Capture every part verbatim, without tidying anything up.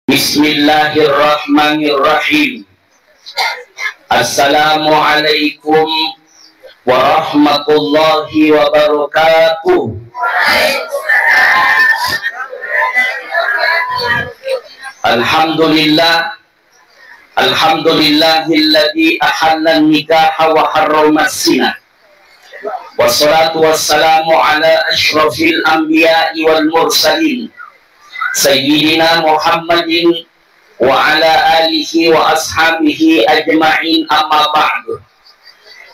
Bismillahirrahmanirrahim. Assalamualaikum warahmatullahi wabarakatuh. Alhamdulillah. Alhamdulillahilladzi ahallan nikaha wa harramas zina. Wassalatu wassalamu ala asyrafil anbiya'i wal mursalin, Sayyidina Muhammadin wa ala alihi wa ashabihi ajma'in, amma ba'du.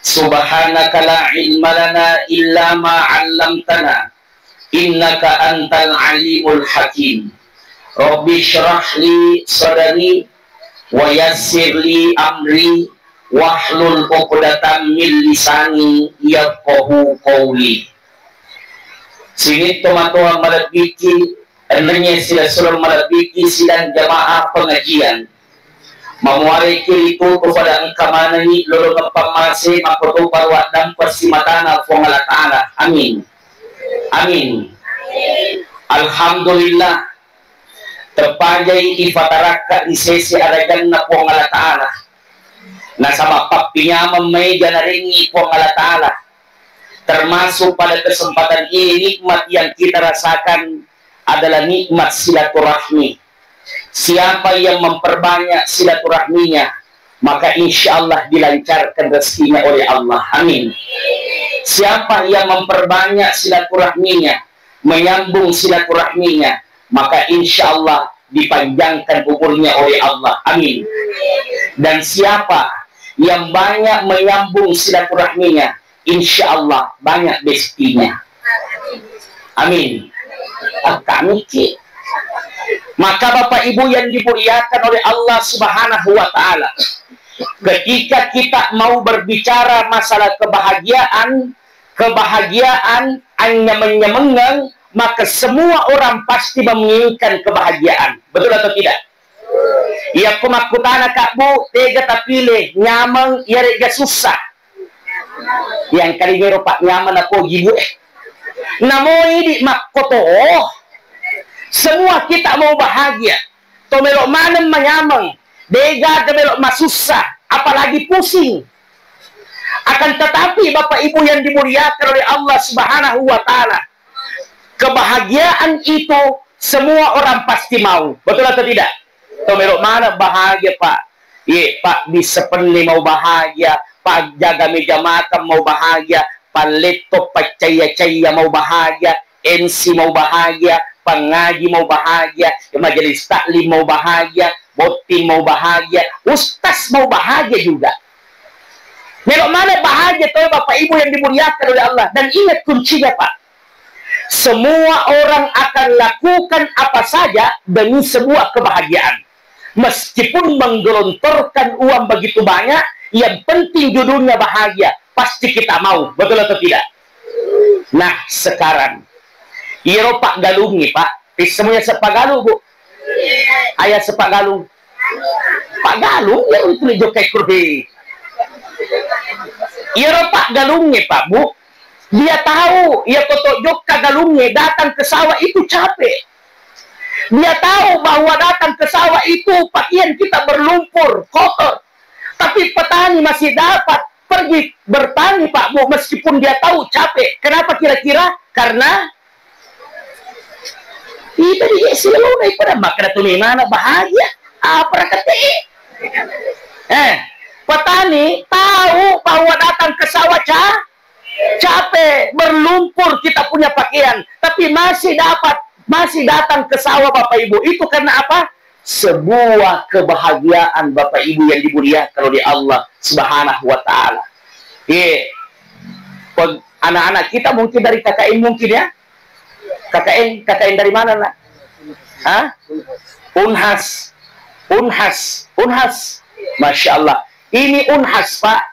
Subhanaka la ilma lana illa ma 'allamtana, innaka antal alimul hakim. Rabbi syrah li sadri wa yassir li amri wahlul 'uqdatam min lisani yafqahu qawli. Sining tomatoa malebbiki, ennengnge silessureng malebbiki sidang jamaah pengajian. Mamuareki ritu tu pada engka manengi lolongeng pammase makkotopa ruaddampa simatana Puang Allah Ta'ala. Amin. Amin. Alhamdulillah. Tepajai ifatarakka ri sese arajanna Puang Allah Ta'ala. Nasaba pappinyameng maega narengngi Puang Allah Ta'ala. Termasuk pada kesempatan ini, nikmat yang kita rasakan adalah nikmat silaturahmi. Siapa yang memperbanyak silaturahminya, maka insya Allah dilancarkan rezekinya oleh Allah. Amin. Siapa yang memperbanyak silaturahminya, menyambung silaturahminya, maka insya Allah dipanjangkan umurnya oleh Allah. Amin. Dan siapa yang banyak menyambung silaturahminya, insya Allah banyak rezekinya. Amin. Akkamiki. Maka Bapak Ibu yang dimuliakan oleh Allah Subhanahu wa Ta'ala, ketika kita mau berbicara masalah kebahagiaan, kebahagiaan, anyameng-nyamengeng, maka semua orang pasti menginginkan kebahagiaan. Betul atau tidak? Iyakko makkutana Kak Bu, tega tapile, nyameng, iyare'ga sussa? Yang kali ngero Pak nyameng napogi Bu eh. Namo idi makkoto, semua kita mau bahagia. To melo maneng manyameng, degaga melo masussa, apalagi pusing. Akan tetapi Bapak Ibu yang dimuliakan oleh Allah Subhanahu wa Ta'ala, kebahagiaan itu semua orang pasti mau. Betul atau tidak? To melo maneng bahagia, Pak. Ye, Pak, bisa penne mau bahagia, Pak, jaga meja makan mau bahagia, Pak, laptop paccaya-caya mau bahagia, M C mau bahagia, pengaji mau bahagia, majelis taklim mau bahagia, botting mau bahagia, ustaz mau bahagia juga. Melo maneng bahagia to Bapak Ibu yang dimuliakan oleh Allah. Dan ingat kuncinya, Pak. Semua orang akan lakukan apa saja demi sebuah kebahagiaan. Meskipun menggelontorkan uang begitu banyak, yang penting judulnya bahagia. Pasti kita mau, betul atau tidak? Nah, sekarang, iyaro paggalungnge, Pak. Semuanya sepagalung, Bu. Ayah sepagalung. Paggalung, iyaro itu jokka kuru. Iyaro paggalungnge, Pak, Bu. Dia tahu, iya koto jokka galungnge datang ke sawah itu capek. Dia tahu bahwa datang ke sawah itu pakaian kita berlumpur, kotor. Tapi petani masih dapat pergi bertani, Pak Bu, meskipun dia tahu capek. Kenapa kira-kira? Karena itu dia silolona pada makan tu mana bahagia. Apa kata eh, petani tahu bahwa datang ke sawah ca- capek, berlumpur kita punya pakaian, tapi masih dapat, masih datang ke sawah, Bapak Ibu. Itu karena apa? Sebuah kebahagiaan, Bapak Ibu yang dimuliakan oleh Allah Subhanahu wa Ta'ala. Ye, peng- anak-anak kita mungkin dari K K N mungkin ya. K K N, K K N dari mana, Nak? Hah? Unhas. Unhas. Unhas. Masya Allah. Ini Unhas, Pak.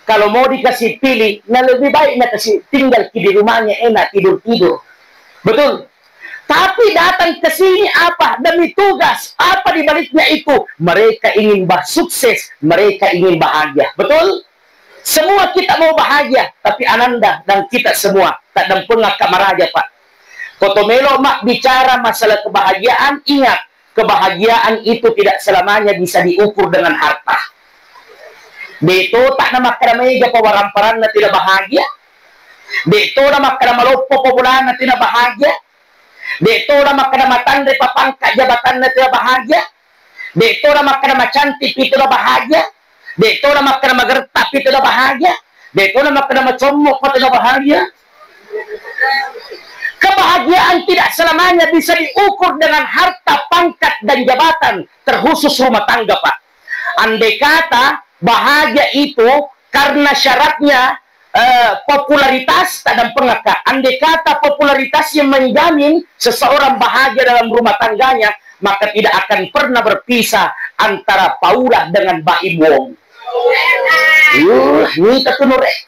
Kalau mau dikasih pilih, nah lebih baik nah kasih tinggal di rumahnya enak tidur-tidur. Betul? Tapi datang ke sini apa? Demi tugas. Apa di baliknya itu? Mereka ingin bah sukses, mereka ingin bahagia. Betul? Semua kita mau bahagia, tapi ananda dan kita semua tak dampeng akka maraja, Pak. Koto melo mak bicara masalah kebahagiaan, ingat, kebahagiaan itu tidak selamanya bisa diukur dengan harta. De' to ta' namakkeda maega pawaramparanna tidak bahagia. De' to namakkeda maloppo pabolana tidak bahagia. De' to namakkeda matanre papangka jabatanna tidak bahagia. De' to namakkeda macantik itu tidak bahagia. De' to namakkeda magerta itu tidak bahagia. De' to namakkeda macommo itu tidak bahagia. Kebahagiaan tidak selamanya bisa diukur dengan harta, pangkat, dan jabatan, terkhusus rumah tangga, Pak. Andai kata bahagia itu karena syaratnya, eh, popularitas, tak dampeng akka. Andai kata popularitas yang menjamin seseorang bahagia dalam rumah tangganya, maka tidak akan pernah berpisah antara Paula dengan Baim Wong. Uh, ini tak tunur eh.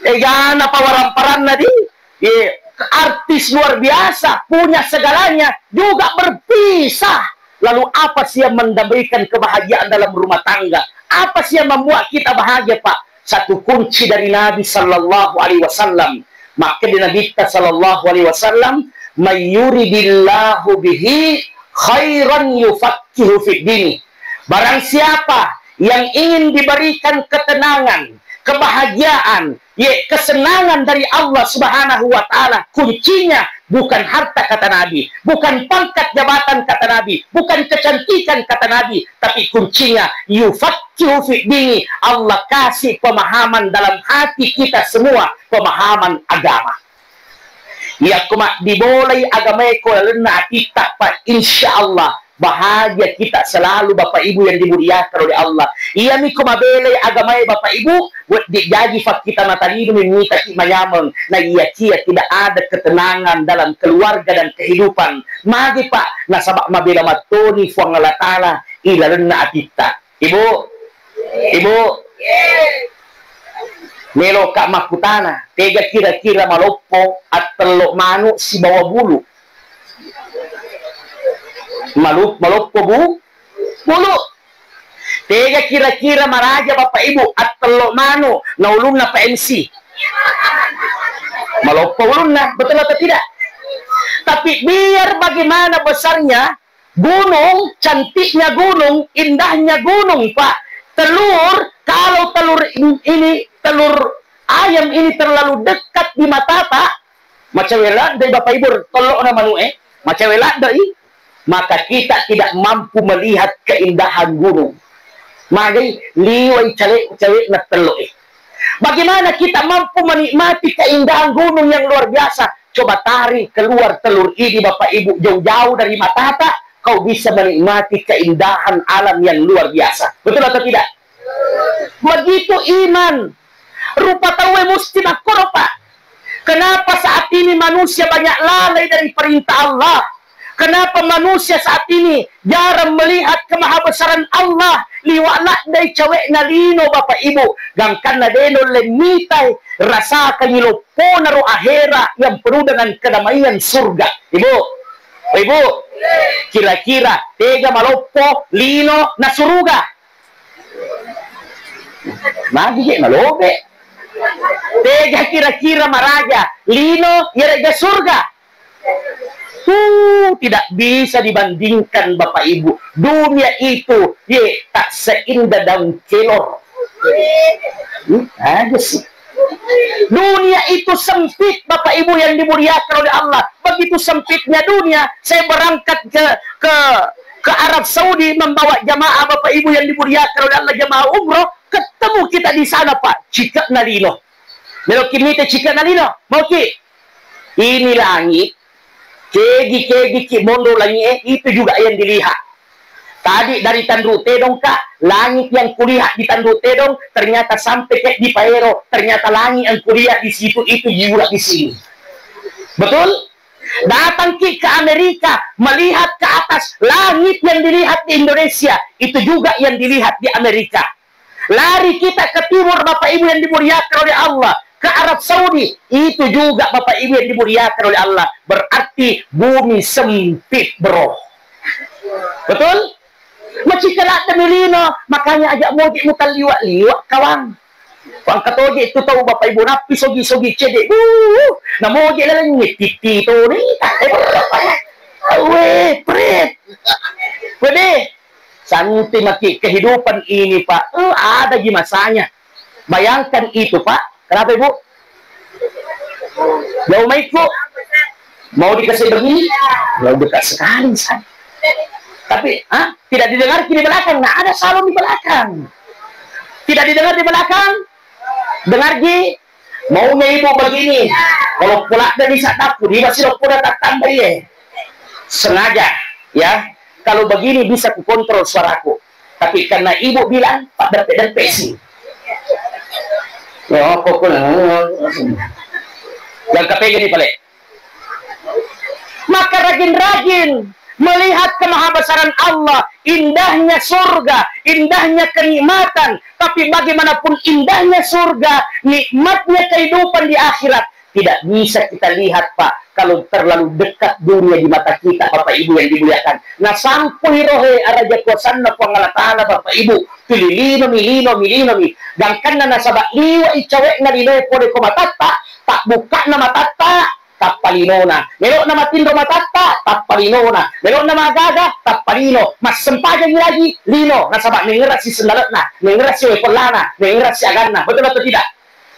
Egana pawaramparanna di. Ye, artis luar biasa, punya segalanya, juga berpisah. Lalu apa sih yang mendamaikan kebahagiaan dalam rumah tangga? Apa sih yang membuat kita bahagia, Pak? Satu kunci dari Nabi Sallallahu Alaihi Wasallam. Maka di Nabi Sallallahu Alaihi Wasallam, "Mayyuridillahu bihi khairan yufaqihu fid din." Barang siapa yang ingin diberikan ketenangan, kebahagiaan, ye, kesenangan dari Allah Subhanahu wa Ta'ala, kuncinya bukan harta, kata Nabi, bukan pangkat jabatan, kata Nabi, bukan kecantikan, kata Nabi, tapi kuncinya yufaqihu fid dini, Allah kasih pemahaman dalam hati kita semua, pemahaman agama. Yakko maddibolai agamae ko lalenna atitta, Pak, insya Allah bahagia kita selalu, Bapak Ibu yang dimuliakan oleh Allah. Iyami ko mabelai agamae, Bapak Ibu, wedding jaji fakkita matalinu mimitaki manyameng. Na iyakia tidak ada ketenangan dalam keluarga dan kehidupan. Magi, Pak, nasaba mabela mattoni Fuang Allah Ta'ala ilalenna atitta. Ibu, Ibu, meloka makkutana, tega kira-kira maloppo attello manu sibawa bulu? Malu-, maloppo bu-, bulu. Tega kira-kira maraja Bapak Ibu attello manu na ulunna P M C? Maloppo ulunna, betul atau tidak? Tapi biar bagaimana besarnya, gunung, cantiknya gunung, indahnya gunung, Pak. Telur, kalau telur in-, ini, telur ayam ini terlalu dekat di mata, Pak, macawe ladde Bapak Ibu, tolokna manu, eh, macawe ladde, maka kita tidak mampu melihat keindahan gunung. Magai liwai cawe-, cawe na tello, eh. Bagaimana kita mampu menikmati keindahan gunung yang luar biasa? Coba tarik keluar telur ini, Bapak Ibu, jauh-jauh dari matata, kau bisa menikmati keindahan alam yang luar biasa. Betul atau tidak? Begitu iman. Rupa tauwe musti makkoro, Pak. Kenapa saat ini manusia banyak lalai dari perintah Allah? Kenapa manusia saat ini jarang melihat kemahabesaran Allah? Liwa' laddai cawe'na lino, Bapak Ibu. Gangkanna de' naulle mitai, rasakangngi loppona ro ahera yang penuh dengan kedamaian surga. Ibu, Ibu, kira-kira tega maloppo lino na suruga? Magi je' malobe. Tega kira-kira maraja lino iyare'ga surga? Uh, tidak bisa dibandingkan, Bapak Ibu. Dunia itu, ye, tak seindah daun kelor. Hmm, aja sih. Dunia itu sempit, Bapak Ibu yang dimuliakan oleh Allah. Begitu sempitnya dunia, saya berangkat ke, ke, ke Arab Saudi membawa jamaah, Bapak Ibu yang dimuliakan oleh Allah, jamaah umroh, ketemu kita di sana, Pak. Cike'na lino. Meloki mite cike'na lino. Mauki? Ini langit, kegi-kegi ki monro langit, eh, itu juga yang dilihat. Tadi dari Tanru Tedong, Kak, langit yang kulihat di Tanru Tedong, ternyata sampai ke di Paero, ternyata langit yang kulihat di situ itu juga di sini. Betul? Datang ki ke Amerika, melihat ke atas, langit yang dilihat di Indonesia, itu juga yang dilihat di Amerika. Lari kita ke timur, Bapak Ibu yang dimuliakan oleh Allah, ke Arab Saudi, itu juga, Bapak Ibu yang dimuliakan oleh Allah, berarti bumi sempit, bro. Betul? Macikala' demi lino, makanya aja' moje' mutalliwa-liwa, kawang. Wangkatoje' itu tau, Bapak Ibu, nappi sogi-sogi cede', uh, na moje' laleng titti to ni. Eh, berapa ya? tauwe, pret. Wede, santai maki kehidupan ini, Pak. Eh, ada ji masanya. Bayangkan itu, Pak. Kenapa, Ibu? Jauh maiko. Mau dikasih begini? Jauh dekat sekali, San. Tapi, ah, tidak didengar di belakang. Nah, ada salon di belakang. Tidak didengar di belakang? Dengar ji. Maunya ibu begini. Kalau pula dari sataku, di masih pula tak tambah, ya. Sengaja, ya. Kalau begini bisa kukontrol suaraku. Tapi karena ibu bilang, Pak, depe-depe sih. Ya, pokoknya. Yang kepege nih, Pale. Maka rajin-rajin melihat kemahabesaran Allah, indahnya surga, indahnya kenikmatan. Tapi bagaimanapun indahnya surga, nikmatnya kehidupan di akhirat, tidak bisa kita lihat, Pak, kalau terlalu dekat dunia di mata kita, Bapak Ibu yang dimuliakan. Nasampui rohe araja kuasanna Puang Allah Ta'ala, Bapak Ibu, tuli linomi, linomi, linomi. Gangkanna nasaba liwa icawe'na linoe pole ko matatta, tak buka'na matatta, tappa linona. Melo'na matinro matatta, tappa linona. Melo'na magaga, tappa lino. Massempajangi lagi, lino. Nasaba mengerasi sendale'na, mengerasi wae pollana, mengerasi aganna. Betul atau tidak?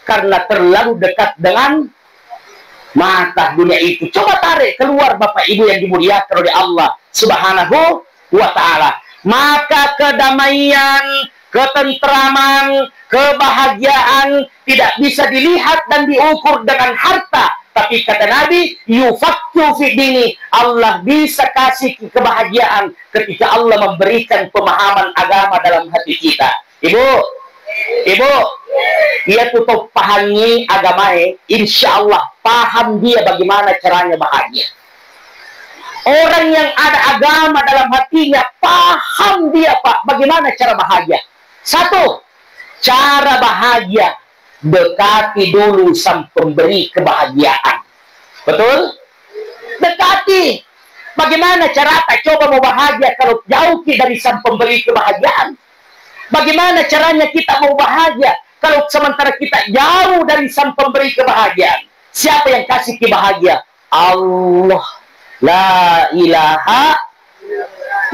Karena terlalu dekat dengan mata dunia itu. Coba tarik keluar, Bapak Ibu yang dimuliakan oleh Allah Subhanahu wa Ta'ala. Maka kedamaian, ketentraman, kebahagiaan tidak bisa dilihat dan diukur dengan harta. Tapi kata Nabi, "Yufaqihu fid dini," Allah bisa kasih kebahagiaan ketika Allah memberikan pemahaman agama dalam hati kita. Ibu, Ibu, iya tu to pahangi agamae, insya Allah paham dia bagaimana caranya bahagia. Orang yang ada agama dalam hatinya, paham dia, Pak, bagaimana cara bahagia. Satu, cara bahagia, dekati dulu sang pemberi kebahagiaan. Betul? Dekati. Bagaimana carata coba mau bahagia kalau jauh ki dari sang pemberi kebahagiaan? Bagaimana caranya kita mau bahagia kalau sementara kita jauh dari sang pemberi kebahagiaan? Siapa yang kasih ki bahagia? Allah. La ilaha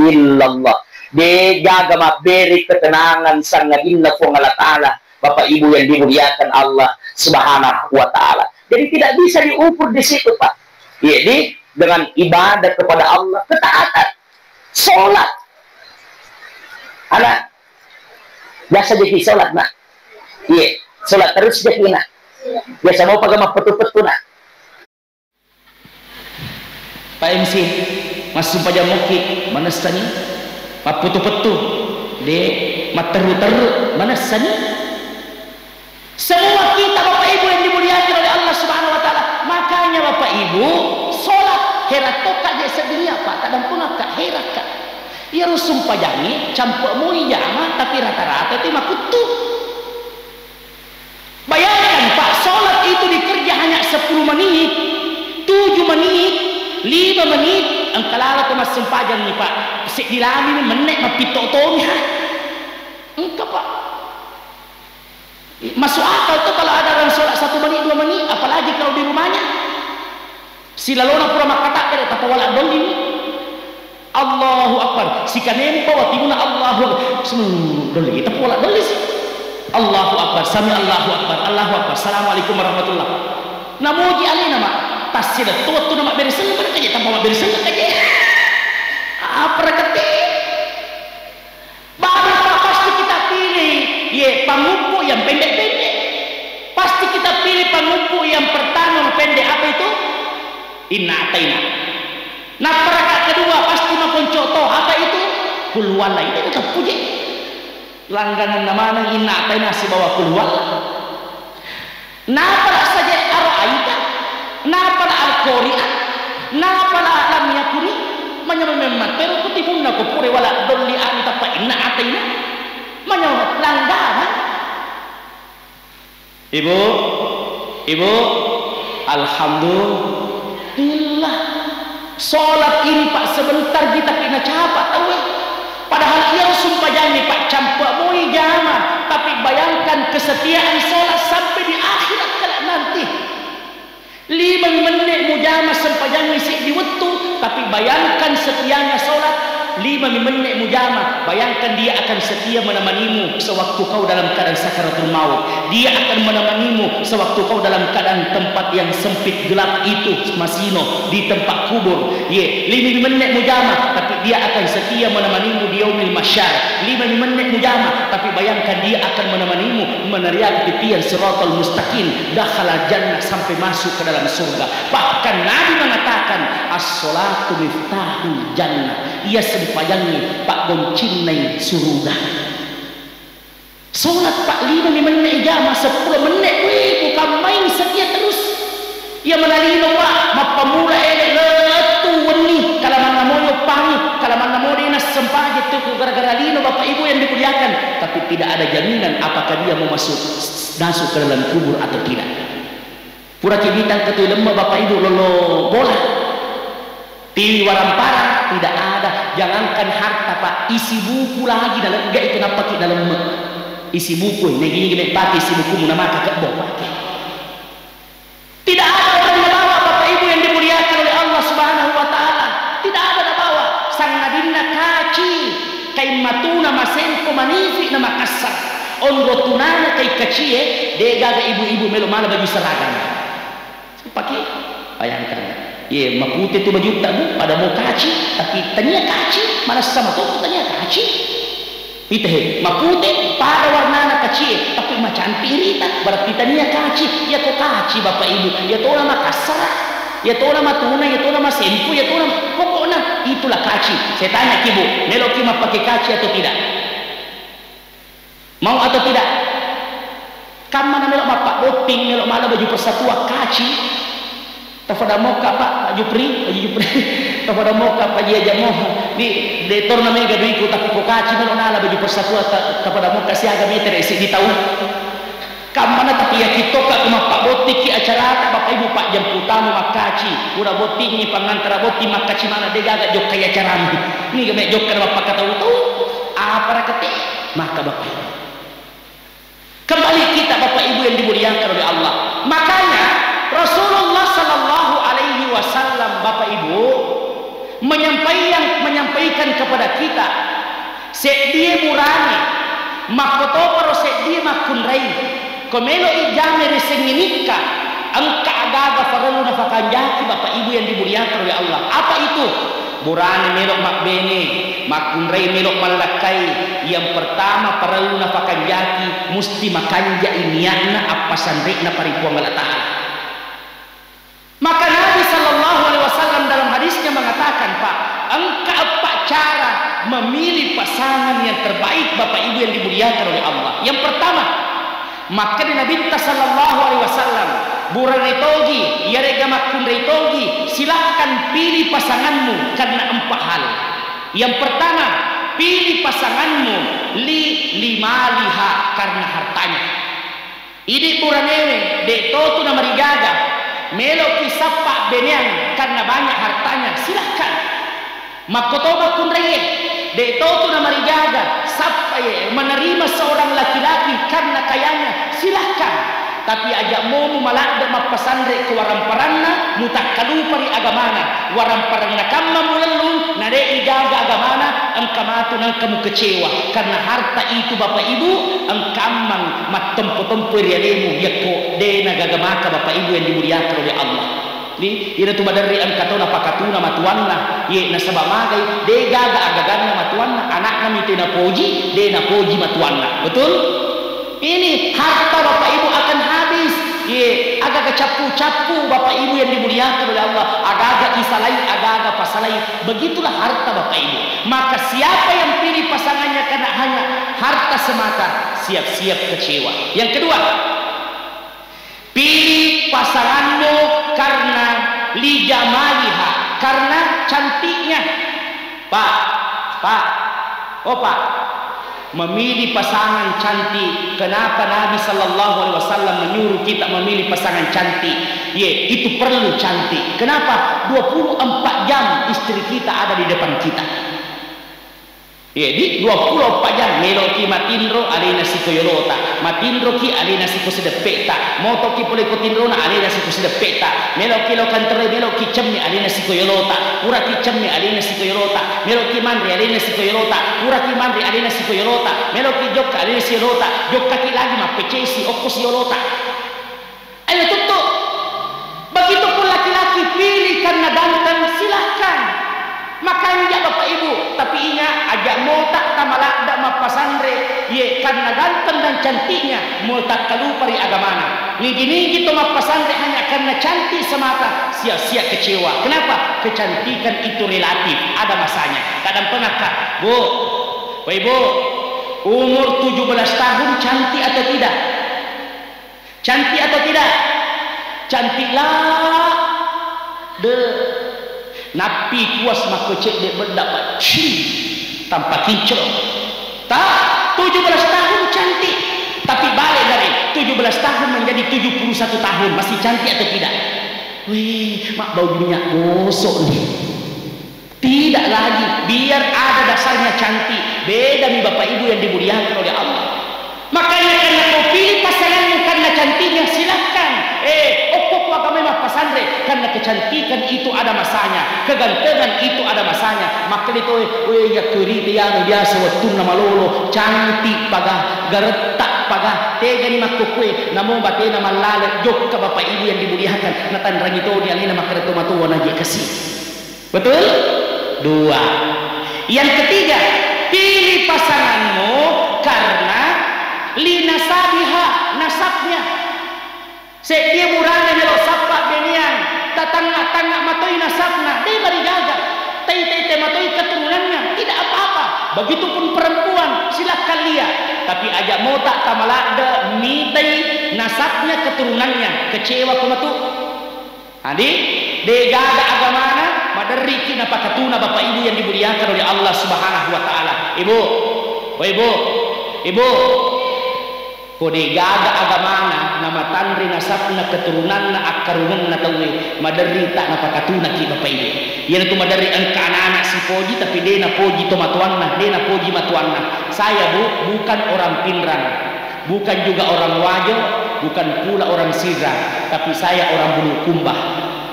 illallah. De gaga mabbere ketenangan sangadinna Puang Allah Ta'ala, Bapak Ibu yang dimuliakan Allah Subhanahu wa Ta'ala. Jadi tidak bisa diukur di situ, Pak. Jadi dengan ibadah kepada Allah, ketaatan, sholat. Anak, biasa jadi sholat, nak. Iya, sholat terus jadi, nak. Biasa mau pakai mappetu-petu, nak. Pak M C, massumpajang mokki, manessani, mappettu-pettu, de, matterru-terru, manessani. Semua kita, Bapak Ibu yang dimuliakan oleh Allah Subhanahu wa Ta'ala. Makanya, Bapak Ibu, sholat, herat tokka je sedding apa, tadampengakka, herakka. Iyaro sumpajangnge, campe moi jama, tapi rata-rata itu makuttu. Bayangkan, Pak, sholat itu dikerja hanya sepuluh menit, tujuh menit, lima menit, engka lalo ko massumpajang ni, Pak. Seddi lami ni menne mappitto toni, ha? Engka, Pak. Masuk akal tuh kalau ada orang sholat satu menit, dua menit, apalagi kalau di rumahnya. Silalona pura makkatakkede, tappa wala dolli. Allahu Akbar. Sikanemu bawa timuna Allahu Akbar. Semu, dolli, tappa wala dolli si. Allahu Akbar. Sami Allahu Akbar. Allahu Akbar. Assalamualaikum warahmatullah. Namuji alena, Mak. Tassilettu wettu na mabbere sengngeng kaje, tappa mabbere sengngeng kaje. Apa rakate? Baru, Pak, pasti kita pilih, ye, panguppu yang pendek-pendek. Pasti kita pilih panguppu yang pertama pendek. Apa itu? Inna ataina. Nappa rakaat kedua pasti makonco to. Apa itu? Kulhuwallah. Ini bukan puji. Langgananna maneng inna ataina sibawa kulhuwallah. Napala saja Ara'aita, napala Al-Qari'ah, napala Lam Yakuni, manyameng memang tero kutimunna ko pura wala dolli anu tappa inna ataina. Manyameng langganan. Ibu, Ibu, alhamdulillah. Sholat ini, Pak, sebentar ji tapi nacapa tauwe. Padahal iyaro sumpajangnge, Pak, campe moi jama, tapi bayangkan kesetiaan sholat sampai di akhirat kelak nanti. Lima menit mujama sempajangnge seddi wettu, Tapi bayangkan setianya sholat, lima mi menne' mujama, bayangkan dia akan setia menemanimu sewaktu kau dalam keadaan sakaratul maut. Dia akan menemanimu sewaktu kau dalam keadaan tempat yang sempit, gelap itu, masino, di tempat kubur. Ye, lima mi menne' mujama, tapi dia akan setia menemanimu di yaumil mahsyar. Lima mi menne' mujama, tapi bayangkan dia akan menemanimu menariaki titian siratal mustaqim, dakhalal jannah, sampai masuk ke dalam surga. Bahkan Nabi mengatakan, "As-sholatu miftahul jannah." Iya sempajangnge paggoncinnai suruga. Sholat, Pak, lima mi menne' ijama, seppulo menne', weh, bukan main, setia terus. Iya mana lino, Pak, mappamula ele' lettu wenni, kalamanna mo yoppangi, kalamanna mo de' nassempajang tu, gara-gara lino, Bapak Ibu yang dimuliakan. Tapi tidak ada jaminan apakah dia mau masuk, masuk ke dalam kubur atau tidak. Puraki mitang ke tu lemme, Bapak Ibu, lolo bola. Tiwi waramparang, tidak ada. Jangankan harta, Pak, isi buku lagi nalegga itu nappaki nalemme. Isi buku, negi-negi pake isi bukumu namaka kebbo pake. Tidak ada orang nabawa, Bapak Ibu yang dimuliakan oleh Allah Subhanahu wa Ta'ala. Tidak ada nabawa. Sangadinna kaci, kain matuna, masempo, manifi, na makassar. Onro tunana kai kacie, de' gaga ibu-ibu melo mala baju seragam. Pake, bayangkan. Ye, mapute tu bajutta, Bu, pada mau kaci, tapi tania kaci, manessa matoku tania kaci. Ite he, mapute pada warnana kacie, tapi macantik rita, berarti tania kaci. Ya ko kaci, Bapak Ibu, ya tona makassara, ya tona matuna, ya tona masempu, ya tona, pokokna itulah kaci. Saya tanya ki, Bu, meloki mappake kaci atau tidak? Mau atau tidak? Kammana melo mappabbotting, melo mala baju persatuan kaci. Tapada mokka, Pak, Pak Jupri, Pak Jupri. Tapada mokka, Pak Ji Aja Moha. Di, de' torna mega duiku, tapi ko kaci melo nala baju persatuan, ta-, tapada mokka siaga metere' siddi taung. Kammana, tapi yakin tokka ko mappabottikki acarata, Bapak Ibu, pajjempu tamu makkaci. Pura bottingngi pangantara botting makkaci mana, de' gaga jokkai acaramu. Niga me jokka na mappakatau-tau. Apa rakate? Maka Bapak Ibu. Kembali kita, Bapak Ibu yang dimuliakan oleh Allah. Makanya Rasulullah Sallallahu Alaihi Wasallam, Bapak Ibu, menyampaikan, menyampaikan kepada kita, seddie burane, makkotoparo seddie makkunrai, ko melo ijame ri sengngi nikka, engka agaga parellu nafakanjaki, Bapak Ibu yang dimuliakan oleh Allah. Apa itu? Burane melo mabbene, makkunrai melo mallakkai, yang pertama parellu nafakanjaki, musti makanjai niatna appasanre'na pari Puang Allah Ta'ala. Maka Nabi Sallallahu Alaihi Wasallam dalam hadisnya mengatakan, Pak, engka empat cara memilih pasangan yang terbaik, Bapak Ibu yang dimuliakan oleh Allah. Yang pertama, makkeda Nabitta Sallallahu Alaihi Wasallam, burane togi, iyarega makkunrai togi, silahkan pilih pasanganmu karena empat hal. Yang pertama, pilih pasanganmu li limaliha, karena hartanya. Idi buranewe, de' totu namarigaga, meloki sappa beneang karena banyak hartanya, silahkan. Makkoto makkunraie, de' totu namarigaga, sappaie menerima seorang laki-laki karena kayanya, silahkan. Tapi aja' momu maladde' mappasanre' ko waramparanna, mutakkalupa ri agamana, waramparanna kamma mulellung, na de' igaga agamana, engka matu nengka mukecewa, karena harta itu, Bapak Ibu, engka ammang mattempo-tempo ri alemu, yakko de' nagaga maka, Bapak Ibu yang dimuliakan oleh Allah. Ni, iyana tu maderri engka tau napakatuna matuanna, ye, nasaba magai, de' gaga agaganna matuanna, anakna mite napoji, de' napoji matuanna. Betul? Ini harta Bapak Ibu akan habis. Ye, agaga cappu-cappu Bapak Ibu yang dimuliakan oleh Allah, agaga isalai, agaga pasalai. Begitulah harta Bapak Ibu. Maka siapa yang pilih pasangannya karena hanya harta semata, siap-siap kecewa. Yang kedua, pilih pasanganmu karena lijamaliha, karena cantiknya. Pak, Pak, oh Pak, memilih pasangan cantik. Kenapa Nabi Sallallahu Alaihi Wasallam menyuruh kita memilih pasangan cantik? Ye, itu perlu cantik. Kenapa? Dua puluh empat jam istri kita ada di depan kita. Jadi, dua pulo eppa jang, meloki matinro, alena siko yolota. Matinroki, alena siko sideppeta. Motoki pole ko tinrona, alena siko sideppeta. Meloki lo kantoroi, meloki cemme, alena siko yolota. Puraki cemme, alena siko yolota. Meloki manre, alena siko yolota. Puraki manre, alena siko yolota. Meloki jokka, alena siko yolota. Jokkaki lagi, mappecesi, okko si yolota. Ayo tuttu. Begitupun laki-laki, pilih karena ganteng, silahkan. Makanja Bapak Ibu, tapi ingat, aja mota tamaladda mappasanre, ye, karena ganteng dan cantiknya, mota kalupa ri agamana. Nigi-nigi to mappasanre hanya karena cantik semata, sia-sia kecewa. Kenapa? Kecantikan itu relatif, ada masanya. Kadang pengakak, Bu, Bapak Ibu, umur tujuh belas tahun cantik atau tidak? Cantik atau tidak? Cantik lah. De. Nappi puas makko cedde bedda, Pak. Cih. Tanpa kinclong. Ta, tujuh belas tahun cantik. Tapi balik dari tujuh belas tahun menjadi tujuh puluh satu tahun, masih cantik atau tidak? Weh, mak bau minyak gosok nih. Tidak lagi, biar ada dasarnya cantik. Beda mi Bapak Ibu yang dimuliakan oleh Allah. Makanya karena kau pilih pasanganmu karena cantiknya, silahkan. Eh, okko ku agama mappasanre, karena kecantikan itu ada masanya, kegantengan itu ada masanya. Maka itu, eh, ya kerita yang biasa waktu malolo, cantik paga, geretak paga, tegani makkukue, namo batena mallale, jokka Bapak Ibu yang dimuliakan, natanrangi toni alena makkeda to matoa naje kasih. Betul? Dua. Yang ketiga, pilih pasanganmu karena linasabiha, nasabnya. Seddie burane melo sappa benian, tatangnga-tangnga matoi nasabna, de marigaga. Tai-tai-tai matoi keturunannya, tidak apa-apa. Begitupun perempuan, silahkan lihat. Tapi aja mota tamaladde mitai nasabnya, keturunannya, kecewa ko matu. Jadi, degaga agamana, maderriki napakatuna Bapak Ibu yang dimuliakan oleh Allah Subhanahu wa Ta'ala. Ibu, oh Ibu, Ibu, ko degaga agamana, namatanre nasabna, keturunanna, akkarungenna tauwe, maderri tak napakatunaki Bapak Ibu. Iyanatu maderri engka anak-anak sipoji, tapi de napoji tomatoanna, de napoji matuanna. Saya, Bu, bukan orang Pinrang. Bukan juga orang Wajo, bukan pula orang Sidrap, tapi saya orang Bulukumba.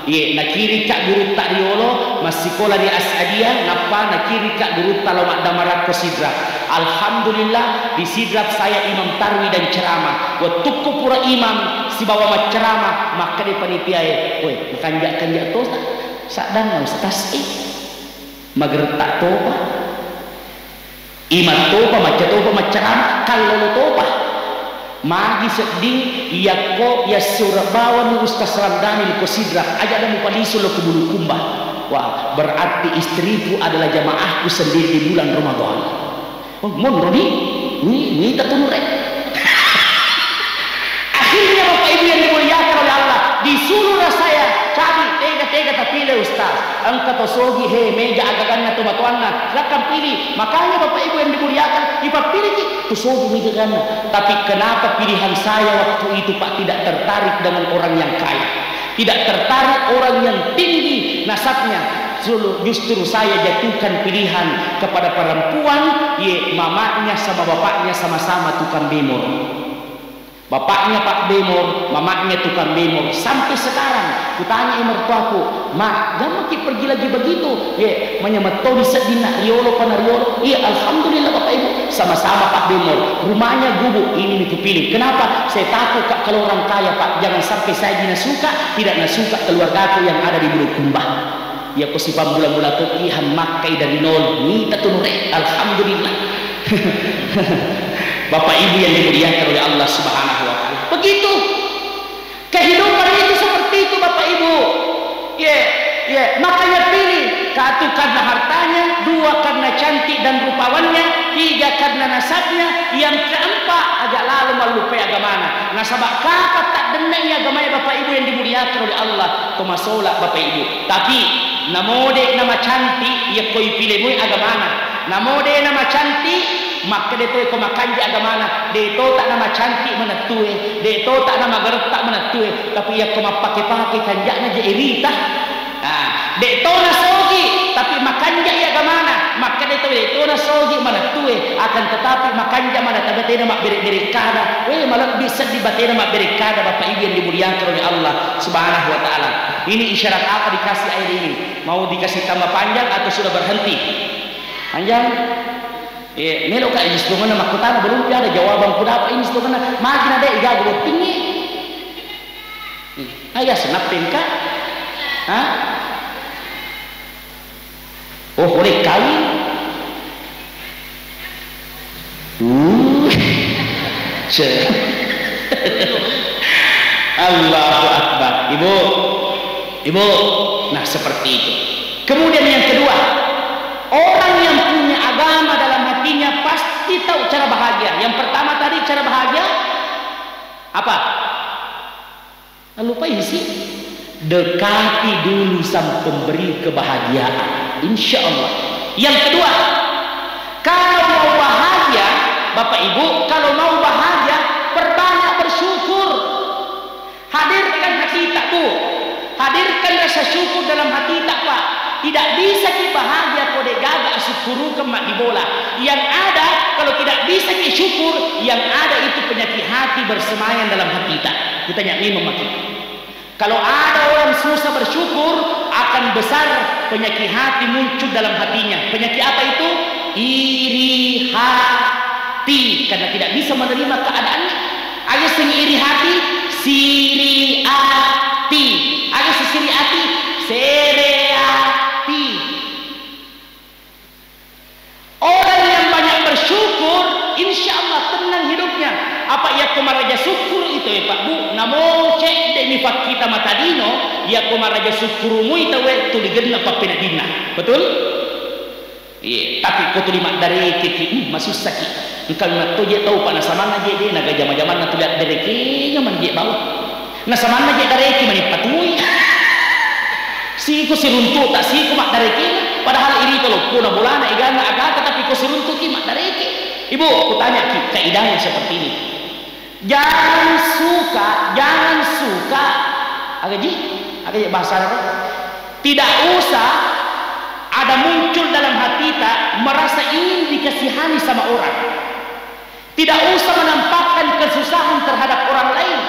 Iye, nakirika gurutta riolo, massikola di As'adiyah, nappa nakirika gurutta lao maddamarakko Sidrap. Alhamdulillah, di Sidrap saya imam tarwi dan ceramah. Wettukku pura imam sibawa macceramah, makkeda panitiae, "Woi, makanja-kanja tosa, saddanna ustaz e. Magertak topa." Imattopa, maccatopa, maccarama, kallolotopa. Magi sedding, iyakko yassura bawani Ustaz Ramdhani ko Sidrap, aja ada mupalisu lo ke Bulukumba. Wah, berarti istriku adalah jamaahku sendiri di bulan Ramadan. Oh, monro ni? Ni, ni tatunure. Akhirnya, Bapak Ibu yang dimuliakan oleh Allah, disuruhlah saya cari tega-tega tapile, Ustaz. Engka to sogi, he, mega agaganna to matoanna, silakan pilih. Makanya, Bapak Ibu yang dimuliakan, ipappiliki to sogi mega agaganna. Tapi kenapa pilihan saya waktu itu, Pak, tidak tertarik dengan orang yang kaya? Tidak tertarik orang yang tinggi nasabnya. Justru, justru saya jatuhkan pilihan kepada perempuan, ye, mamanya sama bapaknya sama-sama tukang bemor. Bapaknya Pak Bemor, mamanya tukang bemor. Sampai sekarang, kutanya mertuaku, "Ma, jammaki pergi lagi begitu?" Ye, manyamettoni seddinna riolo pana riolo. Iya, alhamdulillah Bapak Ibu, sama-sama Pak Bemor. Rumahnya gubuk, ini nih kupilih. Kenapa? Saya takut, Kak, kalau orang kaya, Pak, jangan sampai saya dinasuka, tidak nasuka keluargaku yang ada di Bulukumba. Iya ko sipammula-mula to ihan makkai dari nol, mita tu nure, alhamdulillah. Bapak Ibu yang dimuliakan oleh Allah Subhanahu wa Ta'ala. Begitu. Kehidupan itu seperti itu, Bapak Ibu. Ye, ye, makanya pilih, satu karena hartanya, dua karena cantik dan rupawannya, tiga karena nasabnya, yang keempat, aja lalu mallupai agamana. Nasaba kapang tak denai agamanya, Bapak Ibu yang dimuliakan oleh Allah, to masola, Bapak Ibu. Tapi, namo de namacantik, yakko ipile mui agamana. Namo de namacantik, makkeda to ko makanja agamana, de to tak namacantik manettue, de to tak namageretta manettue, tapi yakko mappake-pake kanjana je irita. Ah, de to nasogi, tapi makanja agamana, makkeda to de to nasogi, Akan tetapi, makanja mana tabatena mabbere-bere kada. Weh, malebbi seddi batena mabbere kada, Bapak Ibu yang dimuliakan oleh Allah Subhanahu wa Ta'ala. Ini isyarat apa dikasih air ini? Mau dikasih tambah panjang atau sudah berhenti? Panjang? Eh, melo ka ini sitongenna makkutana, belum ada jawaban ku dapat ini sitongenna. Magi na de' igaga bottingngi. Ayah senapeng ka? Hah? Oh, boleh kawin? Uh. Ce. Allahu Akbar. Ibu, Ibu, nah, seperti itu. Kemudian yang kedua, orang yang punya agama dalam hatinya pasti tahu cara bahagia. Yang pertama tadi cara bahagia apa? Lupai sih. Dekati dulu sang pemberi kebahagiaan. Insya Allah. Yang kedua, kalau mau bahagia, Bapak Ibu, kalau mau bahagia, perbanyak bersyukur. Hadirkan hati tak, Bu. Hadirkan rasa syukur dalam hati tak, Pak. Tidak bisa ki bahagia ko de' gaga asukkurukeng maddibola. Yang ada, kalau tidak bisa ki syukur, yang ada itu penyakit hati bersemayam dalam hati tak. Kutanya memang maki. Kalau ada orang susah bersyukur, akan besar penyakit hati muncul dalam hatinya. Penyakit apa itu? Iri hati. Karena tidak bisa menerima keadaannya. Aga sing iri hati, siri ati. Aga sing siri ati, sere ati. Orang yang banyak bersyukur, insya Allah tenang hidupnya. Apa yakko maraja syukur itu, eh, Pak Bu, namo cedde' mi pakkita mata lino, yakko maraja syukur mui tauwe tuli genna pappeneddinna. Betul? Iya, tapi ko tuli maddareke ki, hmm, masussa ki. Engka memang to je tau, Pak, nasamanna je de' naga jama-jamanna tuli addareke, nyaman je bawang. Nasamanna je dareki mani patui. Siku siruntu tak siku maddareki. Padahal iri tolopuna bolana egana agata, tapi ko siruntu ki maddareki. Ibu, kutanya ki, kaidahnya seperti ini. Jangan suka, jangan suka. Aga ji? Aga ji bahasa Arab? Tidak usah ada muncul dalam hati tak merasa ingin dikasihani sama orang. Tidak usah menampakkan kesusahan terhadap orang lain.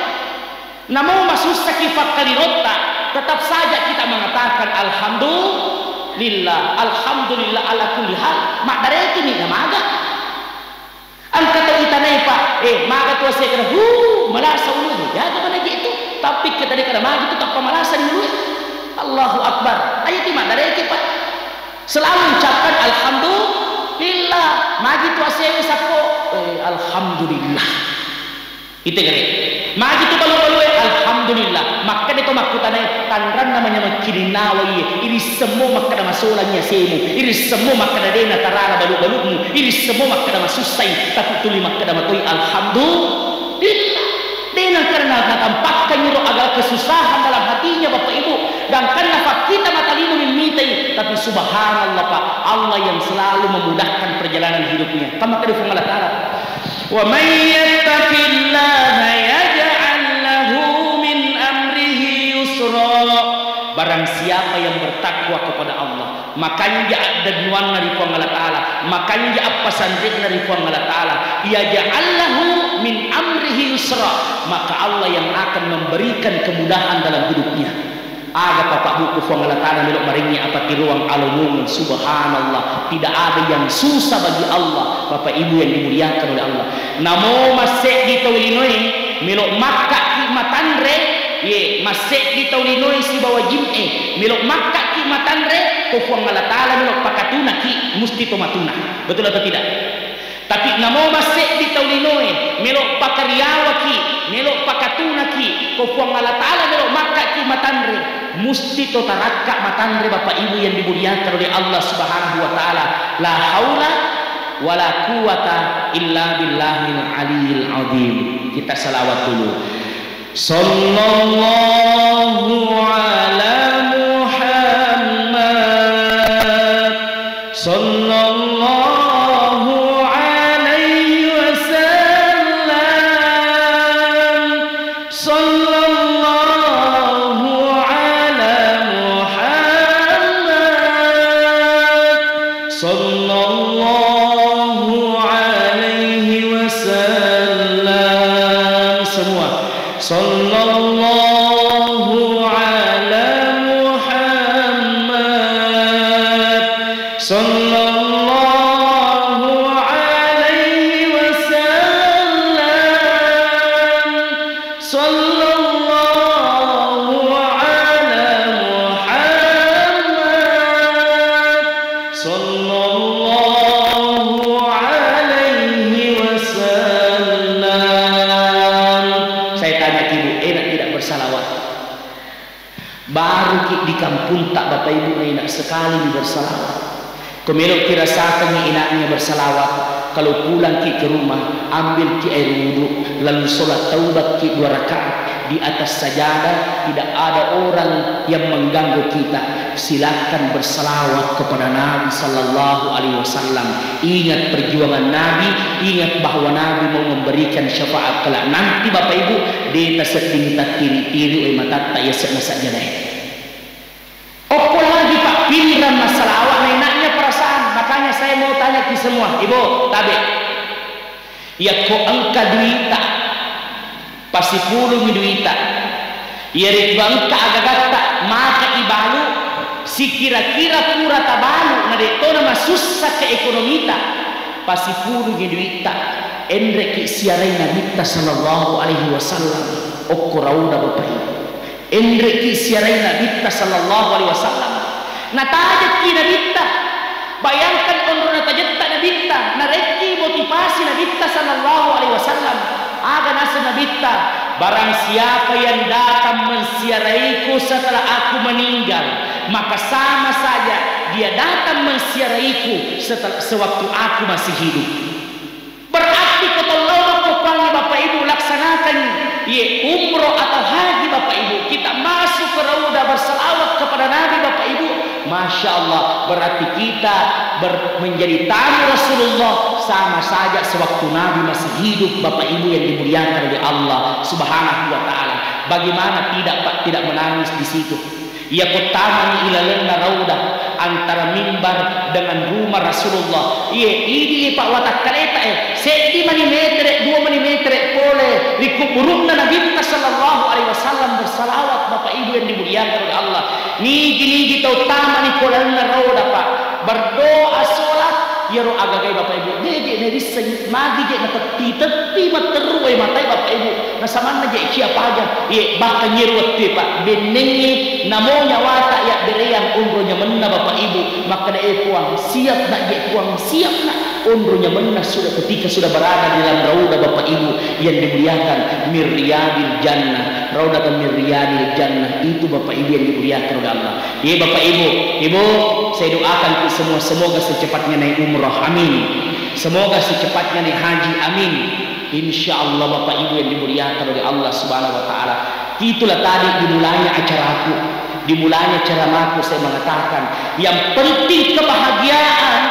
Namo masussaki pakkalirotta, tetap saja kita mengatakan, "Alhamdulillah, alhamdulillah ala kulli hal." Maddarekini namaga. Engka tau itanai, Pak, eh, maga tu asekna, hu, malasa ulu, jaga mana gitu. Tapi kita dekada magi tu tappa malasa di ulu. Allahu Akbar. Ayo ti maddareki, Pak. Selalu ucapkan alhamdulillah. Magi tu asewe sappo, eh, alhamdulillah. Ite gare. Magi tu balu-balue, alhamdulillah. Makkeda to makkutanai, tanranna manyameng kininnawa iye, irissemmo makkeda masolangi asemu, irissemmo makkeda de natarara balu-balumu, irissemmo makkeda masussai, tapi tuli makkeda matoi alhamdulillah. De nengka na-, natampakkangngi ro aga kesusahan dalam hatinya, Bapak Ibu. Gangkanna pakkita mata lino mimmitai, tapi subhanallah, Pak, Allah yang selalu memudahkan perjalanan hidupnya. Kan makkeda Puang Allah Ta'ala, "Wa may yattaqillaha yaj'al lahu min amrihi yusra." Barang siapa yang bertakwa kepada Allah, makanja addennuanna ri Puang Allah Ta'ala, makanja appasanrikna ri Puang Allah Ta'ala, yaj'al lahu min amrihi yusra, maka Allah yang akan memberikan kemudahan dalam hidupnya. Aga Bapak Bu, ku Puang Allah Ta'ala melo marengngi apa tiroang alomongeng, subhanallah, tidak ada yang susah bagi Allah, Bapak Ibu yang dimuliakan oleh Allah. Namo masseddi tau linoe melo makkaki matanre, ye, masseddi tau linoe sibawa jim'e melo makkaki matanre, ko Puang Allah Ta'ala melo pakatunaki, musti to matuna. Betul atau tidak? Tapi namo masseddi tau linoe melo pakariawaki, melo pakatunaki, ko Puang Allah Ta'ala melo makkaki matanre, musti to tarakka matanre, Bapak Ibu yang dimuliakan oleh Allah Subhanahu wa Ta'ala. La haula wala quwwata illa billahil aliyil azim. Kita salawat dulu. Sallallahu ala Muhammad. Sallallahu alaihi wasallam. Sallallahu ala Muhammad. Sallallahu Sallallahu alaihi wasallam. Saya tanya ki, Bu, enak tidak bersalawat? Baru ki di kampunta, Bapak Ibu, na enak sekali ni bersalawat. Ko melo ki rasakan ni enaknya bersalawat, kalau pulang ki ke rumah, ambil ki air wudhu, lalu sholat taubat ki dua rakaat di atas sajadah, tidak ada orang yang mengganggu kita. Silakan bersalawat kepada Nabi sallallahu alaihi wasallam. Ingat perjuangan Nabi, ingat bahwa Nabi mau memberikan syafaat kelak nanti, Bapak Ibu, de tasedding tattiri-tiri, eh, matatta, ya se-, nasajjadae. Okko lagi, Pak, pikiran masalah awak na enaknya perasaan. Makanya saya mau tanya ki semua, Ibu, tabe. Yakko engka duita, pasipulungi duita. Iyaritu engka agagatta maka ibalu, sikira-kira pura tabalu, na de'tona masussa ke ekonomita, pasipulungi duita. Enreki siarai Nabitta sallallahu alaihi wasallam okko Rauda, Bapak Ibu. Enreki siarai Nabitta sallallahu alaihi wasallam. Natajekki Nabitta. Bayangkan onro natajetta Nabitta, narekki motivasi Nabitta sallallahu alaihi wasallam. Aga naseng Nabitta, "Barang siapa yang datang menziaraiku setelah aku meninggal, maka sama saja dia datang menziaraiku setelah, sewaktu aku masih hidup." Berarti ko tollono ko kuangi Bapak Ibu laksanakan ye umroh atau haji Bapak Ibu, kita masuk ke Raudah berselawat kepada Nabi Bapak Ibu, Masya Allah, berarti kita ber-, menjadi tamu Rasulullah sama saja sewaktu Nabi masih hidup, Bapak Ibu yang dimuliakan oleh Allah Subhanahu wa Ta'ala. Bagaimana tidak, Pak, tidak menangis di situ? Iyako tamani ilalenna Raudah, antara mimbar dengan rumah Rasulullah. Iye, idi, Pak, watakkaleta, eh, seddi mani metere, dua mani metere pole ri kuburunna Nabitta sallallahu alaihi wasallam bersalawat, Bapak Ibu yang dimuliakan oleh Allah. Nigi-nigi tau tamani ko lalenna Raudah, Pak, berdoa, sholat, iyaro agagai, Bapak Ibu, de je narissengi, magi je natetti-tetti matteru e matai, Bapak Ibu. Nasamanna je cia paja, ye, bahkan yero wettue, Pak, bennengnge namo nyawata yabbereang onro nyamenna, Bapak Ibu, makkeda, "Eh, Puang, siap nak je, Puang, siap nak." Onro nyamenna sudah, ketika sudah berada di dalam Raudah, Bapak Ibu yang dimuliakan, min riyadil jannah, Raudatan min riyadil jannah, itu, Bapak Ibu yang dimuliakan oleh Allah. Ye, Bapak Ibu, Ibu, saya doakan untuk semua, semoga secepatnya naik umrah, amin. Semoga secepatnya naik haji, amin. Insya Allah, Bapak Ibu yang dimuliakan oleh Allah Subhanahu wa Ta'ala. Itulah tadi dimulainya acaraku, dimulainya ceramahku, saya mengatakan, yang penting kebahagiaan,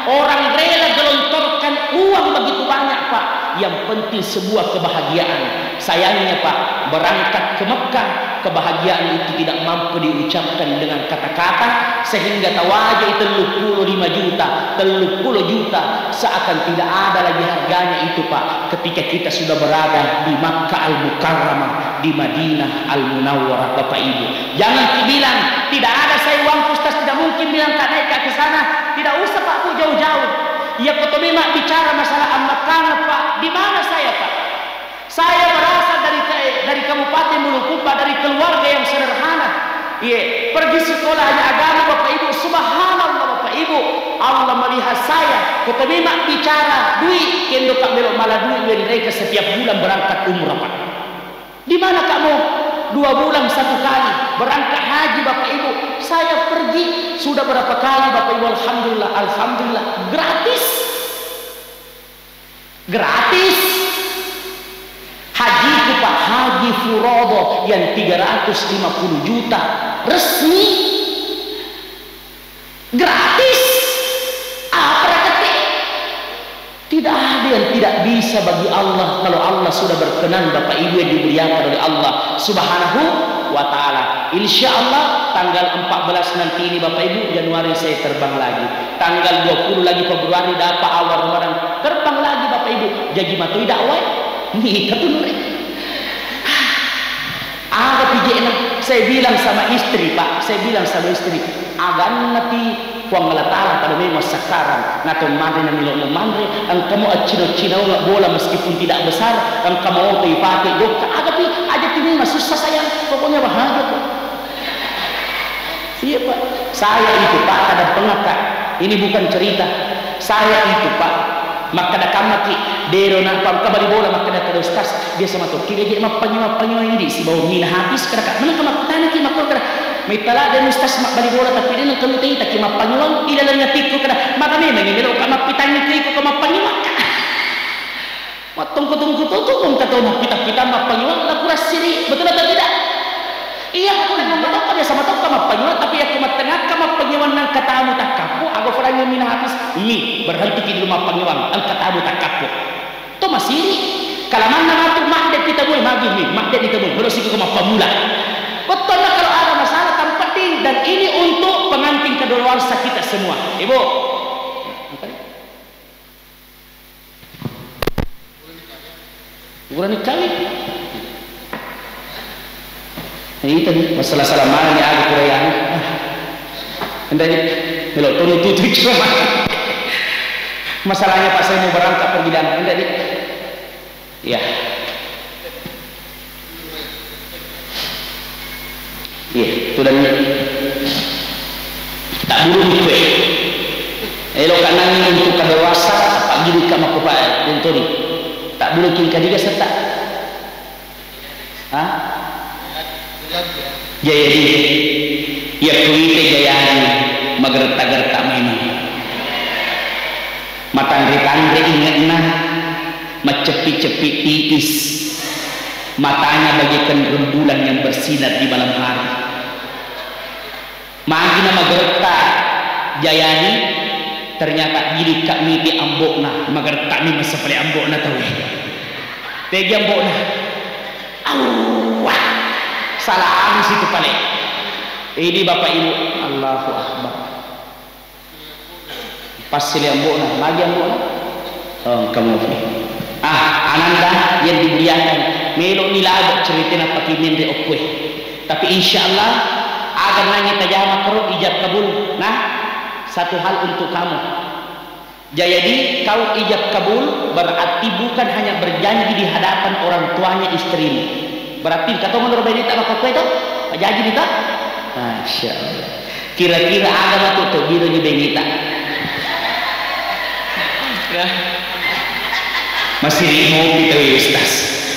orang rela gelontorkan uang begitu banyak, Pak. Yang penting sebuah kebahagiaan. Sayangnya, Pak, berangkat ke Mekah, kebahagiaan itu tidak mampu diucapkan dengan kata-kata, sehingga tawajai telluppulo lima juta, telluppulo juta, seakan tidak ada lagi harganya itu, Pak, ketika kita sudah berada di Makkah Al-Mukarramah, di Madinah Al-Munawwarah, Bapak Ibu. Jangan dibilang, "Tidak ada saya uangku, Ustaz." Tidak mungkin bilang, "Kak, naik, Kak, ke sana." Tidak usah, Pak, Bu, jauh-jauh. Iya, kotomi mak bicara masalah ammakkang, Pak. Di mana saya, Pak? Saya berasal dari, dari Kabupaten Bulukumba, dari keluarga yang sederhana. Iya, pergi sekolahnya agama, Bapak Ibu, subhanallah, Bapak Ibu, Allah melihat saya. Kotomi mak bicara dui, kendo ka melo mala dui, wen reka setiap bulan berangkat umrah, Pak. Di mana kamu? Dua bulan satu kali berangkat haji, Bapak Ibu. Saya pergi sudah berapa kali, Bapak Ibu, alhamdulillah, alhamdulillah, gratis. Gratis. Hajiku, Pak, haji furodo yang tiga ratus lima puluh juta. Resmi. Gratis. Apa rakete? Tidak ada yang tidak bisa bagi Allah kalau Allah sudah berkenan, Bapak Ibu yang dimuliakan oleh Allah Subhanahu wa Ta'ala. Insya Allah, tanggal empat belas nanti ini, Bapak Ibu, Januari, saya terbang lagi. Tanggal dua puluh lagi Februari, dapat awal Ramadan, terbang lagi, Bapak Ibu. Jaji matoi dakwah. Nih, itu nure. Aga pijena? Saya bilang sama istri, Pak, saya bilang sama istri, "Aganna pi Puang Allah Ta'ala pada memang sekarang, na to manre na melo mo manre, engka mo accino-cinaunga bola meskipun tidak besar, engka mo oto ipake jokka, aga pi, aja pi memang susah, sayang, pokoknya bahagia kok." Iya, Pak. Saya itu, Pak, kadang pengakak. Ini bukan cerita. Saya itu, Pak, makkeda kammaki, dero na, Pak, engka bali bola, makkeda kada ustaz, biasa matokki gaji mappanyo-, mappanyo idi sibawa mina habis, kada ka, menengka makkutanaki, makko kada, mittala de ustaz mabbali bola, tapi de nengka mita-itaki mappanyoang, ilalenna pikku kada, maka memang ini lo ka mappitangi ku iko ka mappanyoang. Mattongko-tongko to, to, engka tau mappita-pita mappangiwang, napura siri. Betul atau tidak? Iya, aku memang matokka, biasa matokka mappangiwang, tapi yakko mattengakka mappangiwang nang katamu takkappo, aga farangi mina habis, mi, berhenti ki dulu mappangiwang, engka tamu takkappo. To masiri, kalamanna matu, madde kita boy, magi mi, madde kita boy, belum sih ke mappamula. Betul, kalau ada masalah, tempat ding, dan ini untuk pengantin kadaluarsa kita semua. Ibu, Ukurani kawing. Nah, itu nih, masalah salamana nih, aku kurang anu. Ah. Enggak nih, melo tunu tutu cuma. Masalahnya pas saya mau berangkat pergi dan enggak nih. Ya. Iya, tudang. Tabbuluni kue. Elo kanangi untuk kadewasa, apa gini kama kupa, eh, bentori. Tabbulu king kadiga serta. Hah? Jayadi. Ya kuite jayadi, magerta-gerta memang. Matanre-tanre ingetna, macceppi-ceppi tipis. Matanya bagaikan rembulan yang bersinar di malam hari. Magi na magerta jayani, ternyata gilikka mite ambo'na, magerta mi masapale ambo'na tauwe. Tegi ambo'na. Awwa. Salami situ pale. Ini Bapak Ibu, Allahu Akbar. Passili ambo'na, magi ambo'na? Oh, engka mopi. Ah, ananda yang dimuliakan, melo ni laga ceritana paki menre okkue. Tapi insya Allah, agar nangi tajama kero ijab kabul. Nah, satu hal untuk kamu. Jadi, kau ijab kabul berarti bukan hanya berjanji di hadapan orang tuanya istrimu. Berarti engka to menurut benita makkokkoe to? Pajaji ni to? Masya Allah. Kira-kira aga matu to biro ni benita? Masih ri mopi to, Ustaz.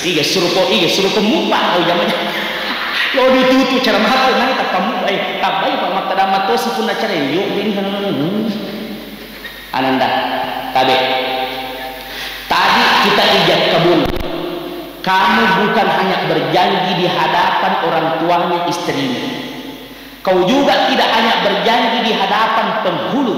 Iga suruh po, iga suruh po mupa kau jamanya. Lo ditutu cara maha nang tappa mupa, eh, tappai pa makkada matosi punna cara yo bini. Ananda, tabe. Tadi kita ijab kabul. Kamu bukan hanya berjanji di hadapan orang tuanya istrimu. Kau juga tidak hanya berjanji di hadapan penghulu.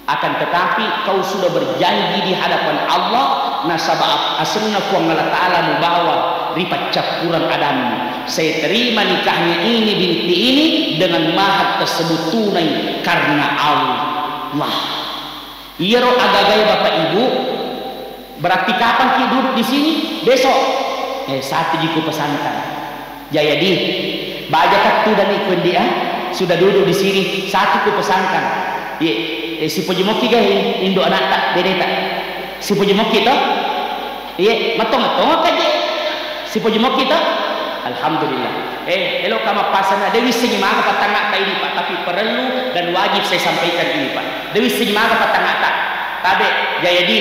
Akan tetapi kau sudah berjanji di hadapan Allah, nasaba asenna Puang Allah Ta'ala mubawa ri paccappureng adammu. Saya terima nikahnya ini, binti ini, dengan mahar tersebut tunai karena Allah. Iyaro agaga e, Bapak Ibu, berarti kapan ki duduk di sini? Besok. Eh, satu ji ku pesankan. Jayadi, baja ka tudang iko, Ndi, ah? Sudah duduk di sini, satu ku pesankan. Ye, eh, sipoji mokki ga in-, indo anakta, beneta? Sipoji mokki to? Iye, mattonga-tonga kaje. Sipoji mokki to? Alhamdulillah. Eh, elo ka mappasana, de wissengi maga pattangngata ini, Pak, tapi perlu dan wajib saya sampaikan ini, Pak. De wissengi maga pattangngata. Tabe, jayadi,